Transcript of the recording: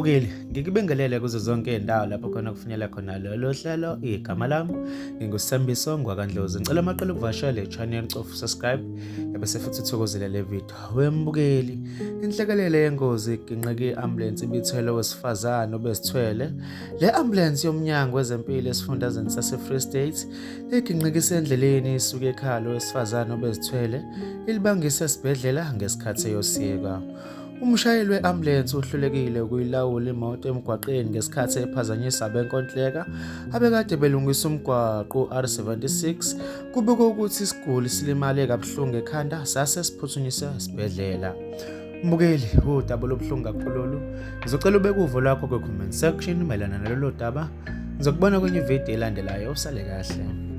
Wembukeli, ngikubingelele kuzo zonke izindawo lapho khona kufinyela khona lolu hlelo. Igama lami nginguSembiso ngwakaNdlozi. Ngicela amaqele ukuvakashela le channel, cofa subscribe ebese futhi uthokozele le video. Wembukeli, inhlekelele yengozi iginqike i-ambulance ibithwele owesifazane obezithwele. Le ambulance yomnyango wezempilo esifundazweni sase-Free State iginqikise endleleni isuke ekhaya lowesifazane obezithwele ilibangise esibhedlela ngesikhathi eyosika. Umshayeli we-ambulensi uhlulekile ukuyilawula imoto emgwaqeni ngesikhathi ephazanyisa abenkontileka abekade belungisa umgwaqo u-R76. Kubikwa ukuthi isiguli silimale kabuhlungu ekhanda sase siphuthunyiswa esibhedlela. Mbukeli, udaba olubuhlungu kakhulu lolu. Ngizocela ubeke uvo lwakho kwi-comment section mayelana nalolu daba. Ngizokubona kwenye ividiyo elandelayo. Usale kahle.